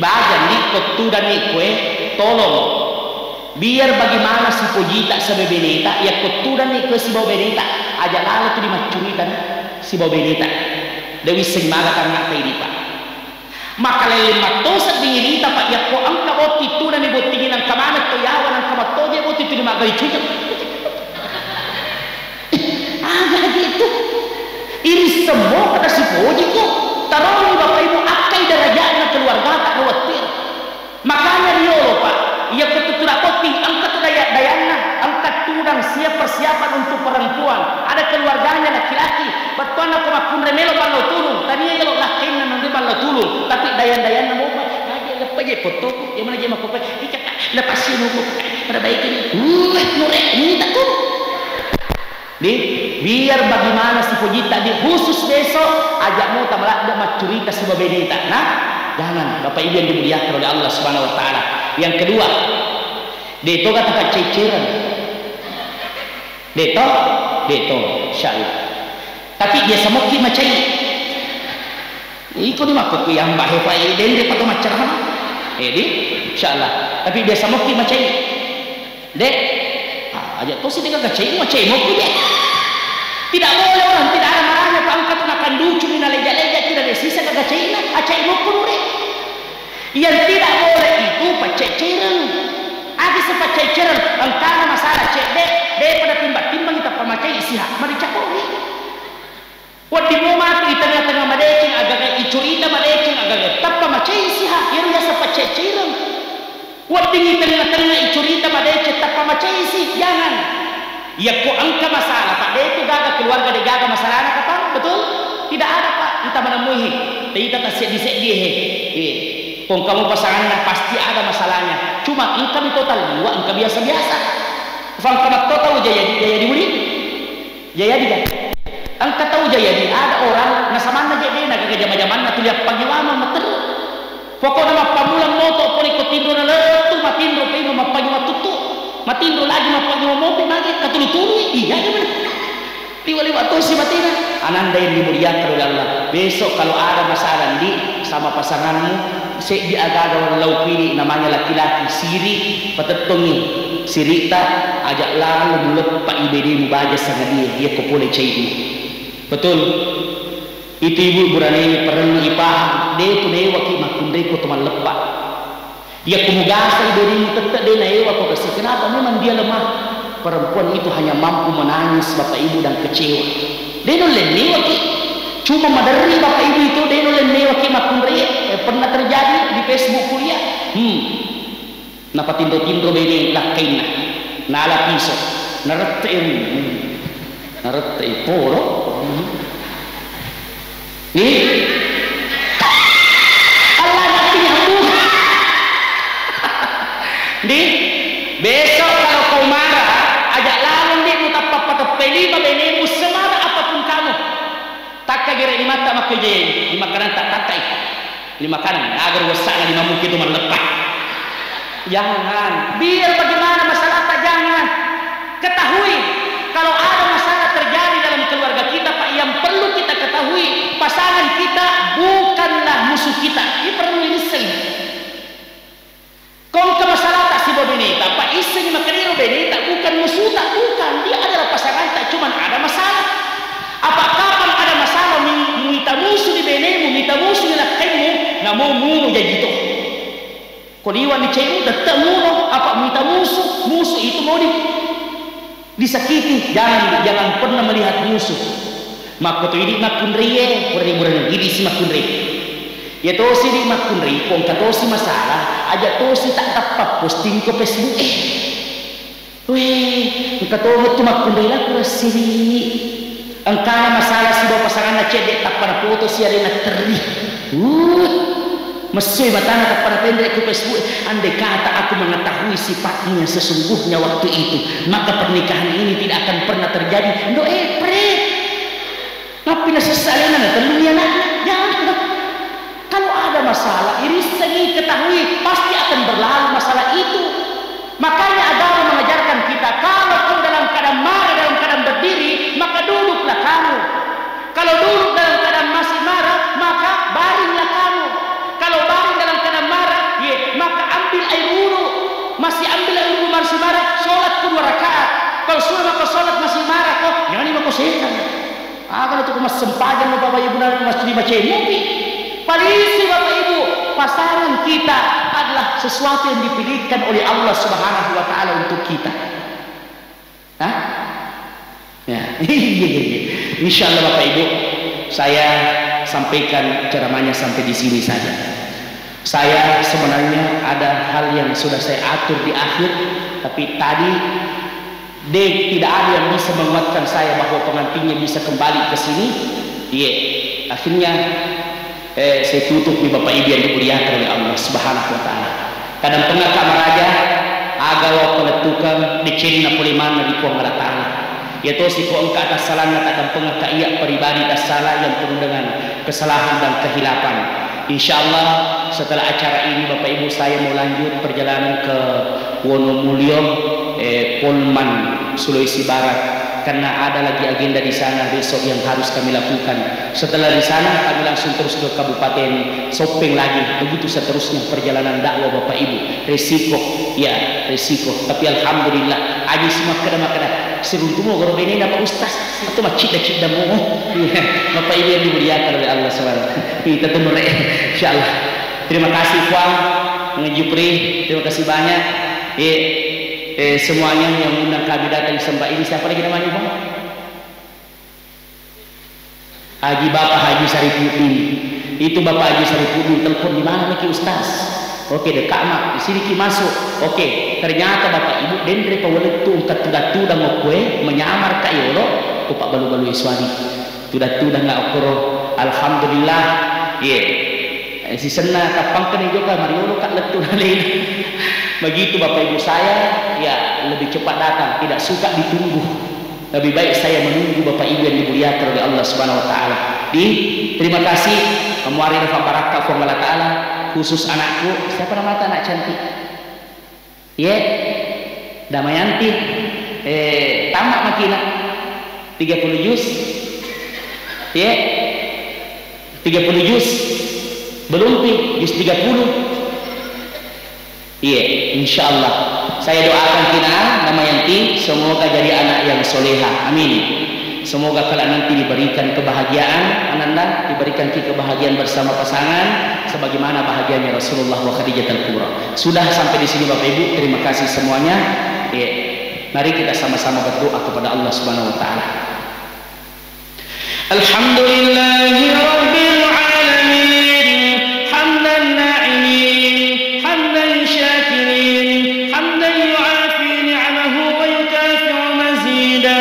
baja ni ko tudang ni koe, tolong. Biar bagaimana sipojita sibawa beneta, yakko tudang ni koe sibawa beneta, aja lalo tu dimaccurita na sibawa beneta. De wissengi maga tangngatta ini, Pak. Makalelleng matto sedding irita, Pak, yakko engka botting tudang ni bottingi nangka maneng to yawa nangka mattoje botting tuli maggali cucuk. Aga gitu. Ini semua pada sipoji ko. Taroni Bapak Ibu akkai derajatna keluargata ro wettu. Makanya riolo, Pak, iya ko tutura botting engka tu daya-dayanna, engka tudang siap persiapan untuk perempuan, ada keluarganya laki-laki, bettuanna ko makkunrai melo ballo tulung, tania elo lakkainna nanre ballo tulung, tapi dayang-dayanna mopa, aja leppa je potto, iya mana je makkopa, ika, lepas sih mau, pada baik ini, wah, murek, minta tuh. Di, biar bagaimana sipojitta di khusus besok, aja mota maladde maccurita sibawa beneta. Nah, jangan, Bapak Ibu yang dimuliakan oleh Allah Subhanahu wa Ta'ala. Yang kedua, de toga tapaccai-caireng. De to, de to, insya Allah. Tapi biasa mokki macai. Iko ni makkukku yang bahe pa, eh, dende pato maccarama. Edi, insyaallah. Tapi biasa mokki macai. Dek, ah, aja tosi dega gacai, macai mokku je. Tidak boleh orang, tidak ada marahnya, pa engka tu nakanducu ni naleja-leja, tidak ada sisa gagacaina, acai mokku nure. Yang tidak boleh itu paccecereng. Agi sepaccecereng, engkana masalah cedde, de pada timbang-timbangi tappa macai siha, mari cakori. Wedding mo matu i tengnga-tengnga madeceng agaga icurita madeceng agaga tappa macai siha, iyaro yaseng paccecereng. Wedding i tengnga-tengnga icurita madeceng tappa macai si, jangan. Yakko engka masalah, Pak, de tu gaga keluarga de gaga masalahna, Pak, betul? Tidak ada, Pak. Ita menemui he. Te ita tasseddi-seddi he. Eh, kong kamu pasanganna pasti ada masalahnya. Cuma engka mi total liwa, engka biasa-biasa. Fangka matto tau jaya, jaya diuli. Jayadi kan? Engka tau Jayadi, ada orang nasamanna je de na gaga jama-jamanna tuli appagiwama matteru. Pokokna mappammula moto pole ko tinro na lettu matinro peno mappagiwa tuttu. Matinro lagi mappagiwa mopi magi katulu-tului. Iya aja mana. Liwa-liwa tosi matena. Ananda yang dimuliakan oleh Allah. Besok kalau ada masalah ndi sama pasanganmu, seddi agaga wallau pili namanya laki-laki siri, patettongi. Siri'ta, aja' lalo muleppa'i benemu baja sangadie, iyako pole cai'mu. Betul. Itu ibu buranenu parellu ipahang, de' tu newaki makkunrai ko to malleppa. Iyako mugasai benemu tette' de' naewako kasi, kenapa? Memang dia lemah. Perempuan itu hanya mampu menangis, Bapak Ibu, dan kecewa. De' nulle newaki. Cuma maderri Bapak Ibu itu de' nulle newaki makkunrai, eh, pernah terjadi di Facebook kuliah. Hmm. Napatinro-tinro bene lakkainna, nala piso, narette'i, narette'i poro. Ni? Allah nafsi nyambu. Di? Besok kalau kau marah, aja' laleng di mutappa pateppe lima benemu semarah apapun kamu. Takka gere' limatta makko jai, lima kananta takkai. Lima kanang, agar wessana lima mungkin tu malleppa. Jangan. Biar bagaimana masalahnya, jangan. Ketahui, kalau ada masalah terjadi dalam keluarga kita, Pak, yang perlu kita ketahui, pasangan kita bukanlah musuh kita. Ini perlu diingat. Ko engka masalahta sibawa beneta, paissengi makkeda ero beneta bukan musuhta, bukan. Dia adalah pasanganta, cuman ada masalah. Apa kapang ada masalah, mi-, mita musu ni benemu, mita musu ni lakkaimmu, namo muno jaji to. Ko liwa ni caimu, tette' muno, apa mita musu, musu itu mau di Disakiti, jangan, jangan pernah melihat musuh. Makkoto idi' makkunraie, pura-pura idi' si makkunrai. Iya tosi idi' makkunrai, ko engka tosi masalah, aja' tosi tattappa posting ko Facebook e. Weh, engka to tu makkunrai la kurasiri. Engkana masalah sibawa pasanganna cedde' tappa napoto si alena terri. Uh. Messoi matana tappa natenre' ku Facebook, andai kata aku mengetahui sifatmu yang sesungguhnya waktu itu, maka pernikahan ini tidak akan pernah terjadi. Ndo epre. Nappi nasessa alena, natellungi anakna. Jangan. Kalau ada masalah, irissengi, ketahui, pasti akan berlalu masalah itu. Makanya agama mengajarkan kita, kalau kau dalam keadaan marah, dalam keadaan berdiri, maka duduklah kamu. Kalau duduk dalam keadaan masih marah, maka baringlah kamu. Kalau baring dalam keadaan marah, ye, maka ambil air wudhu. Masih ambil air wudhu, masih marah, sholat ku dua rakaat. Kalau sudah maka sholat masih marah, kok, jangan lima kau setan. Aga na tu ko massempajang no Bapak Ibu na masjid macemu pi. Palisi Bapak Ibu, pasangan kita adalah sesuatu yang dipilihkan oleh Allah Subhanahu wa Ta'ala untuk kita. Hah? Ya, iya, iya, iya. Insya Allah Bapak Ibu, saya sampaikan ceramahnya sampai di sini saja. Saya sebenarnya ada hal yang sudah saya atur di akhir, tapi tadi De, tidak ada yang bisa menguatkan saya bahwa pengantinnya bisa kembali ke sini. Iya, akhirnya, eh, saya tutup di Bapak Ibu yang dimuliakan oleh Allah Subhanahu wa Ta'ala. Kadang pengakak maraja, aga wa pengetukan, dicinna pole manna di Puang Allah Ta'ala. Ya tosi ko engka atas salahna kadang pengakak iya pribadi atas salah yang penuh dengan kesalahan dan kehilapan. Insya Allah, setelah acara ini, Bapak Ibu, saya mau lanjut perjalanan ke Wonomulyo, eh, Polman, Sulawesi Barat. Karena ada lagi agenda di sana besok yang harus kami lakukan. Setelah di sana, kami langsung terus ke Kabupaten Soppeng lagi. Begitu seterusnya perjalanan dakwah Bapak Ibu. Resiko, ya, resiko. Tapi alhamdulillah, aji semua keda-makeda. Siruntumo goro benena Pak Ustaz. Atau macida-cida mo. Iya, Bapak Ibu yang dimuliakan oleh Allah Subhanahu wa Ta'ala. Kita tunggu, Rek. Insyaallah. Terima kasih, Puang. Mengejupri. Terima kasih banyak. Eh, eh, semuanya yang undang kami datang di tempat ini. Siapa lagi namanya, Bang? Haji, Bapak Haji Saripudin. Itu Bapak Haji Saripudin telepon, "Di mana maki, Ustaz?" "Oke, dekat mak. Di sini ki masuk." Oke, ternyata Bapak Ibu denre pawalettu engka tudang-tudang okkoe menyamar ka yolo, ko pabbalu-balu suami. Tudang-tudang nggak okoro. Alhamdulillah. Iya. Eh, sisenna kappangkani jokka mariolo ka lettu nalena. Begitu Bapak Ibu saya, ya lebih cepat datang, tidak suka ditunggu. Lebih baik saya menunggu Bapak Ibu yang dimuliakan oleh Allah Subhanahu wa Ta'ala. Di, terima kasih, kamuari dapat barakka Puang Allah Ta'ala, khusus anakku, siapa nama anak cantik? Ye, Damayanti, eh, tamat makina, tiga puluh juz, ye, tiga puluh juz, belum pi, juz tiga puluh. Iya, insyaallah. Saya doakan kina Damayanti, semoga jadi anak yang soleha. Amin. Semoga kelak nanti diberikan kebahagiaan, Ananda, diberikan ki kebahagiaan bersama pasangan, sebagaimana bahagianya Rasulullah wa Khadijatul Kubra. Sudah sampai di sini Bapak Ibu, terima kasih semuanya. Iya. Mari kita sama-sama berdoa kepada Allah Subhanahu wa Ta'ala. الحمد لله رب العالمين، حمد الناعمين، حمد الشاكرين، حمدا يوافي نعمه ويكافئ مزيده.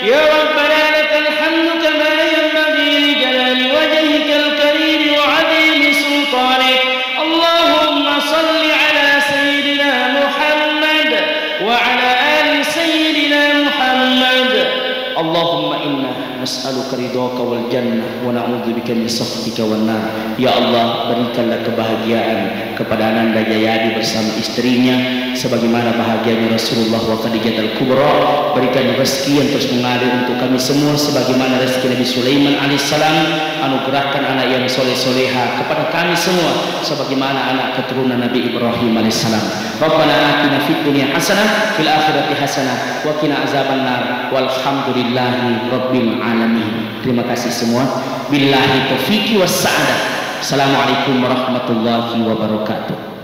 يا ربنا لك الحمد كما ينبغي لجلال وجهك الكريم وعظيم سلطانك. اللهم صل على سيدنا محمد وعلى آل سيدنا محمد. اللهم إنا نسألك رضاك والجنة ونعوذ بك من سخطك والنار. Ya Allah, berikanlah kebahagiaan kepada Ananda Jayadi bersama istrinya, sebagaimana bahagianya Rasulullah wa Khadijatul Kubra. Berikan rezeki yang terus mengalir untuk kami semua, sebagaimana rezeki Nabi Sulaiman alaihissalam. Anugerahkan anak yang soleh-soleha kepada kami semua, sebagaimana anak keturunan Nabi Ibrahim alaihissalam. Rabbana atina fid dunya hasanah, fil akhirati hasanah, wa qina azabannar. Walhamdulillahi rabbil alamin. Terima kasih semua. Billahi taufiqi wassa'adah. Assalamualaikum warahmatullahi wabarakatuh.